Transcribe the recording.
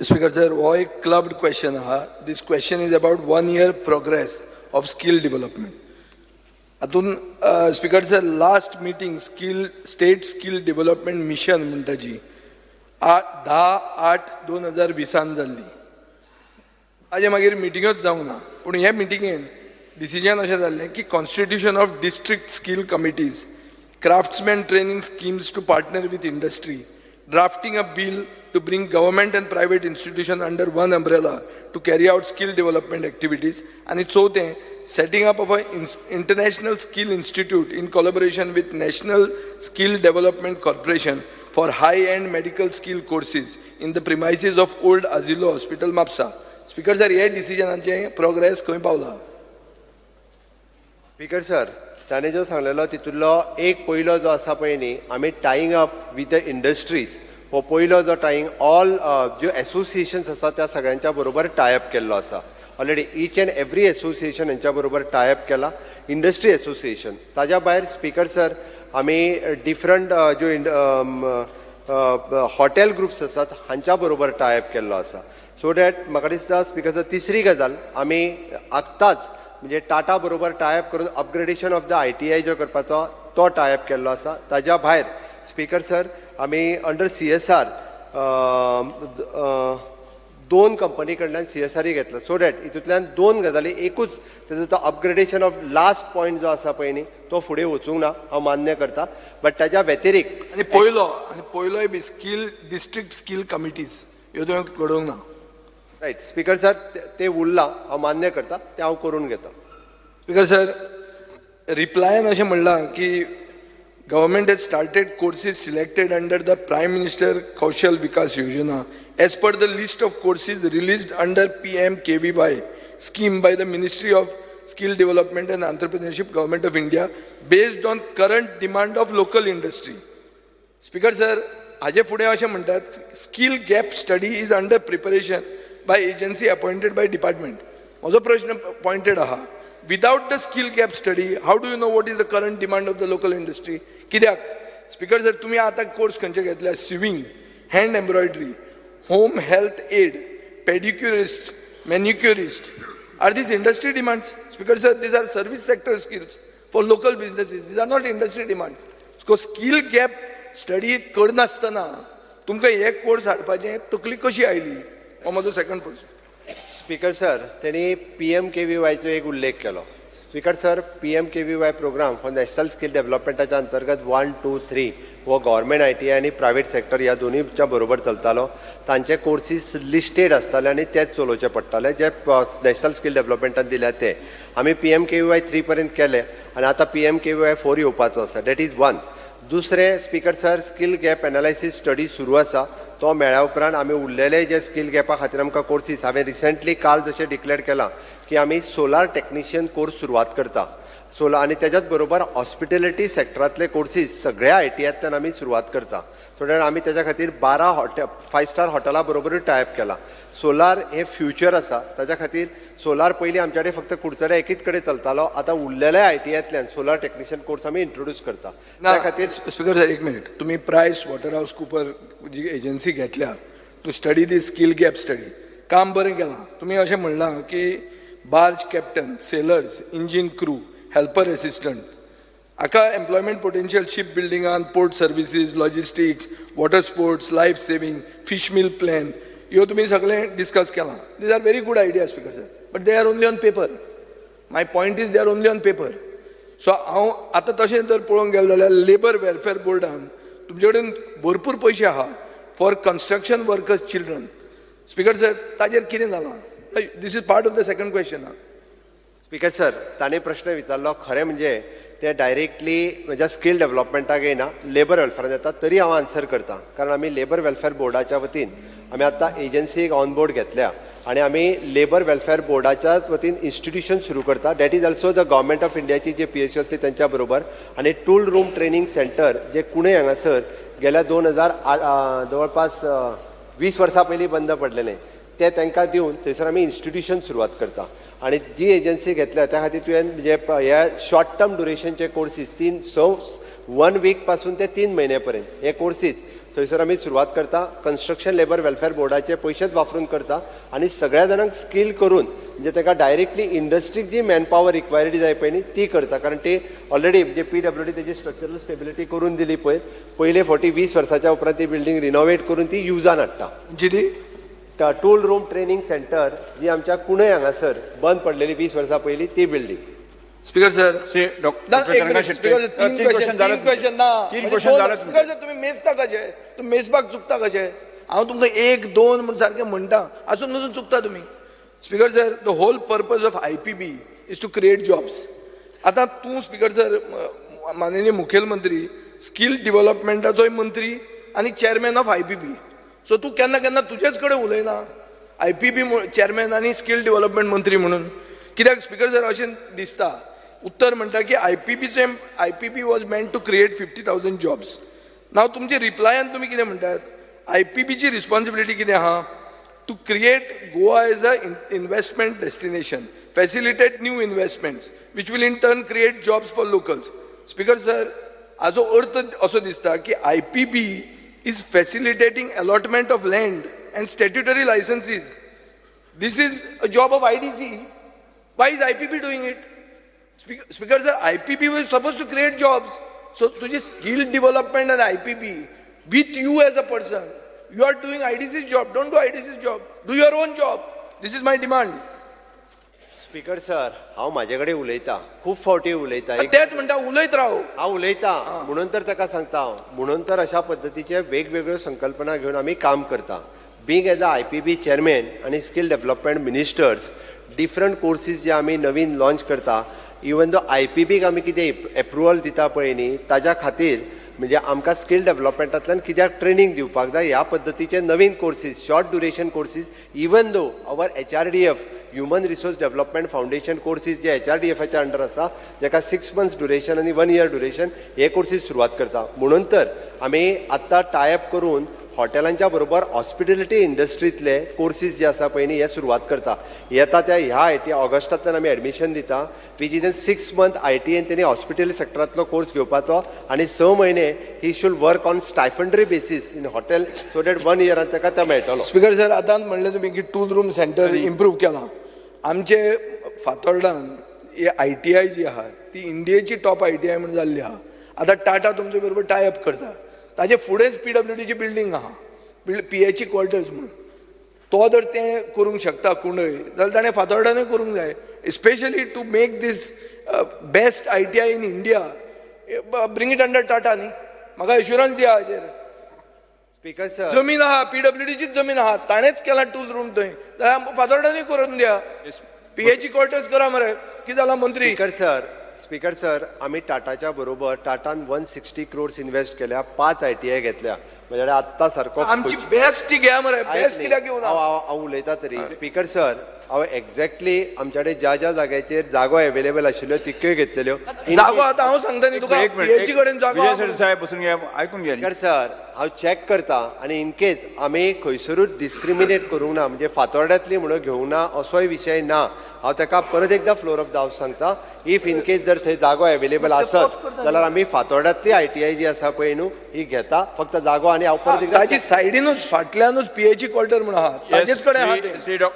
Speaker sir, हो एक clubbed question आहा. This question is about one year progress of skill development. हातून, Speaker sir, last meeting skill state skill development mission म्हणटा जी 10/8/2020 जाल्ली. ताजे मागीर मिटिंगूच जावंक ना. पूण हे मिटिंगेन डिसिजन अशें जाल्लें की constitution of district skill committees, craftsman training schemes to partner with industry, drafting a bill to bring government and private institution under one umbrella to carry out skill development activities, आनी चवथें, setting up of a international skill institute in collaboration with National Skill Development Corporation for high end medical skill courses in the premises of Old Azilo Hospital, Mapusa. Speaker sir, हे डिसिजनाचे progress खंय पावला? Speaker sir, ताणें जो सांगलेलो तितूंतलो एक पयलो जो आसा पळय न्ही, आमी tying up with the industries, हो पयलो जो टायींग ऑल ज्यो एसोसिएशन्स आसा त्या सगळ्यांच्या बरोबर टायअप केल्लो आसा. Already each and every association हेंच्या बरोबर टायअप केला, इंडस्ट्री एसोसिएशन. ताज्या भायर, स्पीकर सर, आमी डिफरंट ज्यो हॉटेल ग्रुप्स आसात हांच्या बरोबर टायअप केल्लो आसा. सो that म्हाका दिसता, स्पीकर सर, तिसरी गजाल आमी आत्ताच म्हणजे टाटा बरोबर टायअप करून upgradation of the ITI जो करपाचो तो टायअप केल्लो आसा. ताज्या भायर, स्पीकर सर, आमी अंडर सीएसआर दोन कंपनी कडल्यान सीएसआरय घेतला, सो that हितूंतल्यान दोन गजाली, एकूच तेजो तो अपग्रेडेशन ऑफ लास्ट पॉयंट जो आसा पळय न्ही, तो फुडें वचूंक ना, हांव मान्य करता, बट ताज्या व्यतिरिक्त आनी पयलोय बी स्कील डिस्ट्रिक्ट स्कील कमिटीज ह्यो तुवें घडोवंक ना. रायट, स्पीकर सर, ते उरलां, हांव मान्य करता, ते हांव करून घेता. स्पीकर सर, रिप्लायन अशें म्हणलां की government has started courses selected under the Prime Minister Kaushal Vikas Yojana as per the list of courses released under PMKVY scheme by the Ministry of Skill Development and Entrepreneurship, Government of India, based on current demand of local industry. Speaker sir, हाजे फुडें अशें म्हणटात, skill gap study is under preparation by agency appointed by department. म्हजो प्रश्न pointed आहा, without the skill gap study, how do you know what is the current demand of the local industry? कित्याक, speaker sir, तुमी आतां course खंयचे घेतल्या? Sewing, hand embroidery, home health aide, pedicurist, manicurist. Are these industry demands? Speaker sir, these are service sector skills for local businesses. These are not industry demands. So skill gap study करनासतना तुमकां हे course हाडपाचें तकली कशी आयली, हो म्हजो second प्रश्न. Speaker sir, तेणी पीएमकेव्हीवायचो एक उल्लेख केलो. स्पीकर सर, पीएमकेव्हीवाय प्रोग्राम हो नॅशनल स्कील डेव्हलपमेंटाच्या अंतर्गत वन, टू, थ्री हो गव्हर्मेंट आयटीआय आनी प्रायवेट सेक्टर ह्या दोनूयच्या बरोबर चलतालो. तांचे कोर्सीस लिस्टेड आसताले आनी तेच चलोवचे पडटाले, जे नॅशनल स्कील डेव्हलपमेंटान दिल्या ते. आमी पीएमकेव्हीवाय थ्री पर्यंत केले आनी आतां पीएमकेव्हीवाय फोर येवपाचो आसा. That is one. दुसरें, Speaker sir, skill gap analysis study सुरू आसा. तो मेळ्ळ्या उपरांत आमी उरलेले जे स्कील गॅपा खातीर आमकां कोर्सीस, हांवें रिसंटली काल जशें डिक्लेर केलां की आमी सोलार टॅक्निशियन कोर्स सुरवात करता सोलार, आनी तेज्याच बरोबर हॉस्पिटेलिटी सेक्टरांतले कोर्सीस सगळ्या आयटीआयंतल्यान आमी सुरवात करता. सो that आमी तेज्या खातीर 12 हॉटे फायव स्टार हॉटेला बरोबरूय टायअप केला. सोलार हे फ्युचर आसा. ताज्या खातीर सोलार पयलीं आमच्या कडेन फक्त कुडचड्या एकीच कडेन चलतालो. आतां उरलेल्या आयटीआयंतल्यान सोलार टॅक्निशियन कोर्स आमी इंट्रोड्यूस करता. त्या खातीर स्पीकर सर, एक मिनिट. तुमी प्रायस वॉटर हाऊस कुपर जी एजन्सी घेतल्या to study the skill gap study, काम बरें केलां. तुमी अशें म्हणलां की barge captain, sailors, engine crew, helper assistant हाका एम्प्लॉयमेंट पोटेन्शियल शीप बिल्डिंगान, port services, logistics, water sports, life saving, fish meal plan, ह्यो तुमी सगळें डिस्कस केलां. These are very good idea, Speaker sir, but they are only on paper. My point is, they are only on paper. So हांव आतां तशें जर पळोवंक गेलें जाल्यार लेबर वेलफेअर बोर्डान तुमचे कडेन भरपूर पयशे आहा for construction workers children. Speaker sir, ताजेर कितें जालां? This is part of the second question. Speaker sir, ताणें प्रश्न विचारलो, खरें म्हणजे ते डायरेक्टली म्हज्या स्कील डेव्हलपमेंटाक येयना, लेबर वेलफेरान येता. तरी हांव आन्सर करता, कारण आमी लेबर वेलफेअर बोर्डाच्या वतीन आमी आतां एजन्सी एक ऑन बोर्ड घेतल्या आनी आमी लेबर वेलफेअर बोर्डाच्याच वतीन इन्स्टिट्यूशन सुरू करता. That is also the Government of इंडियाची जे पीएसयू आसली तेंच्या बरोबर. आनी टूल रूम ट्रेनींग सेंटर जे कुणे हांगासर गेल्या 2000 जवळपास 20 वर्सां पयलीं बंद पडलेलें, ते तांकां दिवन थंयसर आमी इन्स्टिट्यूशन सुरवात करता. आनी जी एजन्सी घेतल्या त्या खातीर तुवें म्हणजे हे शॉर्ट टर्म ड्युरेशनचे कोर्सीस, 3 स वन वीक पासून ते 3 म्हयने पर्यंत हे कोर्सीस थंयसर आमी सुरवात करता. कन्स्ट्रक्शन लेबर वेलफेअर बोर्डाचे पयशेच वापरून करता आनी सगळ्या जाणांक स्कील करून, म्हणजे ताका डायरेक्टली इंडस्ट्रीक जी मॅनपावर रिक्वायर्ड जाय पळय न्ही, ती करता. कारण ती ऑलरेडी म्हणजे पीडब्ल्यूडी तेजी स्ट्रक्चरल स्टेबिलिटी करून दिली पळय पयले फावटी, 20 वर्साच्या उपरांत ती बिल्डींग रिनोवेट करून ती युजान हाडटा. म्हणजे ती टूल रूम ट्रेनिंग सेंटर जी आमच्या कुणय हांगासर बंद पडलेली 20 वर्सां पयलीं, ती बिल्डींग. Speaker sir. Shri ना, डॉक्टर एक रंगा मिनिट. शेट्टी. स्पीकर सर, तीन तीन क्वेश्चन, क्वेश्चन तीन जालेच. क्वेश्चन ना. तीन म्हणजे क्वेश्चन जालेच. स्पीकर सर, तुम्ही मेजता कशे? तुम्ही मेजपाक चुकता कशे? हांव तुमकां एक दोन म्हूण सारकें म्हणटा, आसून पसून चुकता तुमी. Speaker sir, the whole purpose of IPB is to create jobs. आतां तूं स्पीकर सर, माननीय मुखेलमंत्री, स्कील डेव्हलपमेंटाचोय मंत्री आनी चेअरमॅन ऑफ आयपीबी, सो तूं केन्ना केन्ना तुजेच कडेन उलयना आयपीबी चेअरमॅन आनी स्कील डेव्हलपमेंट मंत्री म्हणून कित्याक? स्पीकर सर, अशें दिसता, उत्तर म्हणटा की आयपीबीचे, IPB was meant to create 50,000 jobs. Now तुमचे रिप्लायान तुमी कितें म्हणटात? आयपीबीची रिस्पॉन्सिबिलिटी कितें आहा? To create Goa as a investment destination, facilitate new investments which will in turn create jobs for locals. Speaker sir, हाजो अर्थ असो दिसता की IPB is facilitating allotment of land and statutory licenses. This is a job of IDC. Why is IPB doing it? Speaker sir, IPB was supposed to create jobs. So तुझी skill development and IPB with you as a person, you are doing IDC's job. Don't do IDC's job. Do your own job. This is my demand. Speaker sir, हांव म्हाजे कडेन उलयता, खूब फावटी उलयता. तेच म्हणटा, उलयत राव. हांव उलयता म्हणून तर ताका सांगता हांव, म्हणून तर अशा पद्दतीचे वेगवेगळ्यो संकल्पना घेवन आमी काम करता. Being as a IPB chairman आनी skill development ministers, different courses जे आमी नवीन लॉन्च करता, इवन दो आयपीबीक आमी कितें एप्रुवल दिता पळय न्ही, ताज्या खातीर म्हणजे आमकां स्कील डेव्हलपमेंटांतल्यान कित्याक ट्रेनींग दिवपाक जाय, ह्या पद्दतीचे नवीन courses, short duration courses, even though our HRDF, Human Resource Development Foundation courses J एचआरडीएफाच्या under आसा, जेका 6 मंथ्स ड्युरेशन आनी वन इयर ड्युरेशन, हे कोर्सीस सुरवात करता. म्हणून तर आमी आत्तां टायअप करून हॉटेलांच्या बरोबर हॉस्पिटेलिटी इंडस्ट्रींतले कोर्सीस जे आसा पळय न्ही, हे सुरवात करता. येता त्या ह्या IT ऑगस्टांतल्यान आमी एडमिशन दिता, which is in 6 month आयटीआयन तेणी हॉस्पिटेलिटी सेक्टरांतलो कोर्स घेवपाचो आनी 6 म्हयने he should work on stipendiary basis in hotel, so that one इयरान ताका तो मेळटलो. स्पीकर सर, आतां म्हणलें तुमी की टूल रूम सेंटर इम्प्रूव केलां. आमचे फातोर्डान ही आयटीआय जी आहा, ती इंडियेची टॉप आयटीआय म्हणून जाल्ली आहा. आतां टाटा तुमचे बरोबर टायअप करता. ताजे फुडेंच पीडब्ल्यूडीची बिल्डींग आहा, पीएचई क्वॉर्टर्स म्हणून. तो जर तें करूंक शकता कुंडय, जाल्यार ताणें फातोर्डानूय करूंक जाय. Specially to make this best ITI in India, bring it under Tata न्ही. म्हाका एश्युरन्स दिया हाजेर. Speaker sir. जमीन आहा, पीडब्ल्यूडीचीच जमीन आहा, ताणेंच केला टूल रूम थंय, जाल्यार फातोर्डानूय करून दिया. पीएचई क्वॉर्टर्स करा मरे. कितें जालां मंत्री? स्पीकर सर, स्पीकर सर, आमी टाटाच्या बरोबर, टाटान 160 क्रोर्स इन्व्हेस्ट केल्या, पांच आयटीआय घेतल्या. म्हणजे आत्तां सारको आमची बेस्ट ती घ्या मरे. बेस्ट कित्याक घेवना? हांव हांव हांव उलयता तरी. स्पीकर सर, हांव एक्झॅक्टली आमच्या कडेन ज्या ज्या जाग्याचेर जागो एवेलेबल आशिल्ल्यो, तितक्योय घेतलेल्यो. जागो आतां हांव सांगता न्ही तुका. एक मिनिट. पीएचई कडेन जागो विजय आहा. सरदेसाय, बसून घ्या, ऐकून घ्या. स्पीकर सर, हांव चॅक करता आनी इनकेस आमी खंयसरूच डिस्क्रिमिनेट करूंक ना, म्हणजे फातोर्ड्यांतली म्हणून घेवंक ना असोय विशय ना. हांव ताका परत एकदां फ्लोर ऑफ the house सांगता, if in case जर थंय जागो एवेलेबल आसत जाल्यार आमी फातोर्ड्यांतली आयटीआय जी आसा पळय न्हू, ही घेता. फक्त जागो आनी हांव परत एकदां ताजी सायडीनूच, फाटल्यानूच पीएचई क्वॉर्टर म्हणून आहा, ताजेच कडेन आहा तें. श्री डॉ